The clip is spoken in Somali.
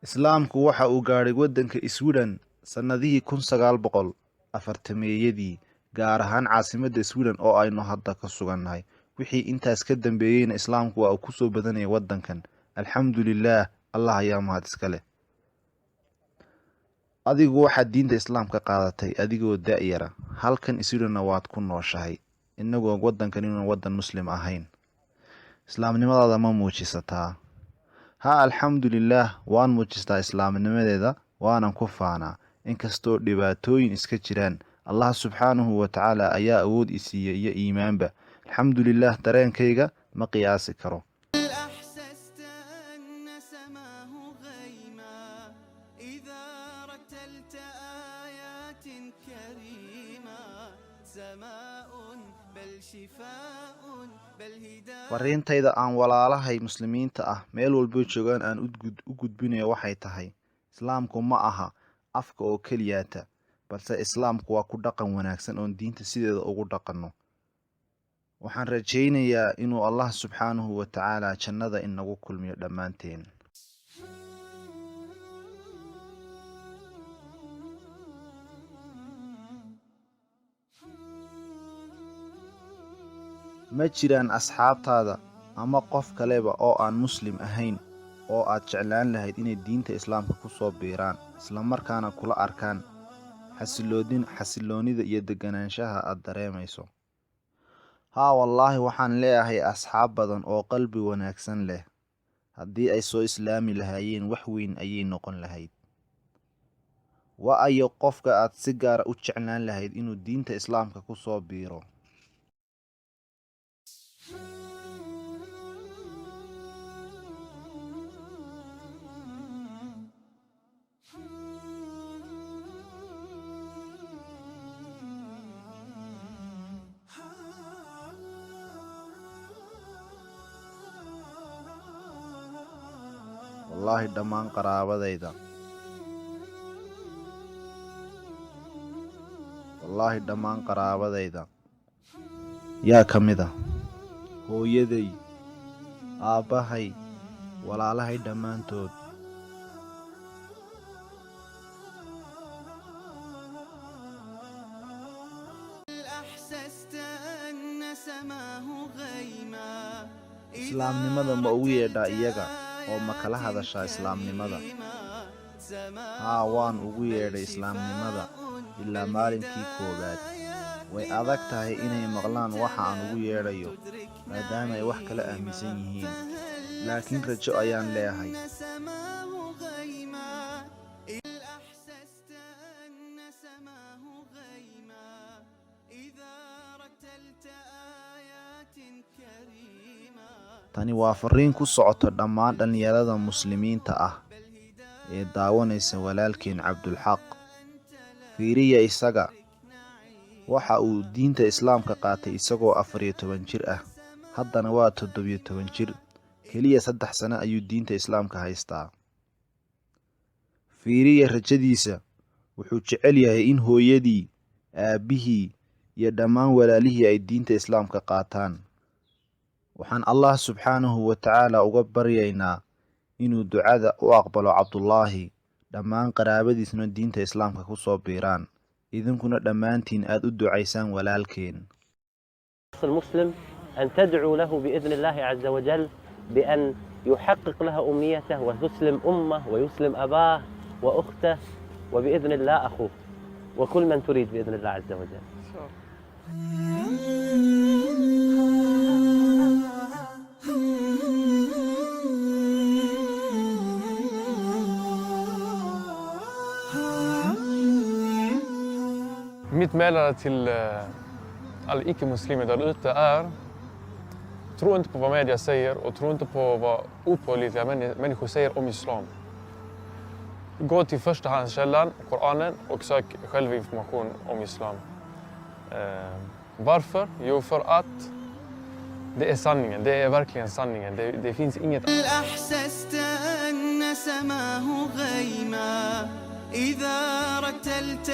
Islaamku waxa uu gaadhay waddanka Sweden sannadihii 1940-meeyadii, gaar ahaan caasimadda Sweden oo aynu hadda ka sugannahay. Wixii intaas ka dambeeyeyna Islaamku waa uu ku soo badanayay waddankan. Alxamdulilaah, Allah ayaa mahad iska leh. Adigu waxaad diinta Islaamka qaadatay adigoo da'yara, halkan Swedenna waad ku nooshahay, inagoo waddankan inuun waddan Muslim ahayn. Islaamnimadaada ma muujisataa? Haa, alxamdulilaah, waan muujistaa islaamnimadeeda, waanan ku faanaa. Inkastoo dhibaatooyin iska jiraan, Allah subxaanahu wa tacaala ayaa awood i siiyey iyo iimaanba. Alxamdulilaah, dareenkayga ma qiyaasi karo. أحسست أن سماه غيما إذا رتلت آيات كريمة سماء بل شفاء بل هداية. Fariintayda aan walaalahay Muslimiinta ah meel walbo joogaan aan u gudbinayo waxay tahay: Islaamku ma aha afka oo keliyaata, balse Islaamku waa ku dhaqan wanaagsan oon diinta sideeda ugu dhaqanno. Waxaan rajaynayaa inuu Allah subxaanahu wa tacaala jannada inagu kulmiyo dhammaanteen. Ma jiraan asxaabtaada ama qof kaleba oo aan Muslim ahayn oo aad jeclaan lahayd inay diinta Islaamka ku soo biiraan, isla markaana kula arkaan xasilloonida iyo deganaanshaha aad dareemayso? Haa, wallaahi, waxaan leeyahay asxaab badan oo qalbi wanaagsan leh. Haddii ay soo islaami lahaayeen, wax weyn ayay noqon lahayd. Waa ayo qofka aad si gaara u jeclaan lahayd inuu diinta Islaamka ku soo biiro? Wallaahi, dhammaan qaraabadayda. Wallaahi, dhammaan qaraabadayda. Yaa ka mid ah? Hooyaday, aabbahay, walaalahay dhammaantood. أحسست أن سماه غيما Islaamnimada ma ugu yeedhaa iyaga oo ma kala hadashaa islaamnimada? Haa, waan ugu yeedhay islaamnimada ilaa maalinkii koowaad. Way adag tahay inay maqlaan waxa aan ugu yeedhayo, maadaama ay wax kala aaminsan yihiin, laakiin rajo ayaan leeyahay. سماه غيما أحسست أن سماه غيما إذا رتلت آيات كريمة. Tani waa fariin ku socota dhammaan dhallinyarada Muslimiinta ah ee daawanaysa walaalkeen Cabdulxaq. Fiiriya isaga. Waxa uu diinta Islaamka qaatay isagoo 14 jir ah, haddana waa 17 jir. Keliya 3 sano ayuu diinta Islaamka haystaa. Fiiriya rajadiisa. Wuxuu jecel yahay in hooyadii, aabbihii iyo dhammaan walaalihii ay diinta Islaamka qaataan. Waxaan Allah subxaanahu wa tacaala uga baryaynaa inuu ducada u aqbalo Cabdulaahi, dhammaan qaraabadiisna diinta Islaamka ku soo biiraan, idinkuna dhammaantiin aad u ducaysaan walaalkeen. المسلم أن تدعو له بإذن الله عز وجل بأن يحقق لها أمنيته وتسلم أمه ويسلم أباه وأخته وبإذن الله أخوه وكل من تريد بإذن الله عز وجل. إن شاء الله. Mitt meddelande till alla icke-muslimer där ute är: tro inte på vad media säger och tro inte på vad opålitliga människor säger om islam. Gå till förstahandskällan, Koranen, och sök själv information om islam. Varför? Jo, för att det är sanningen. Det är verkligen sanningen. Det finns inget أحسست أن سماه غيما إذا رتلت.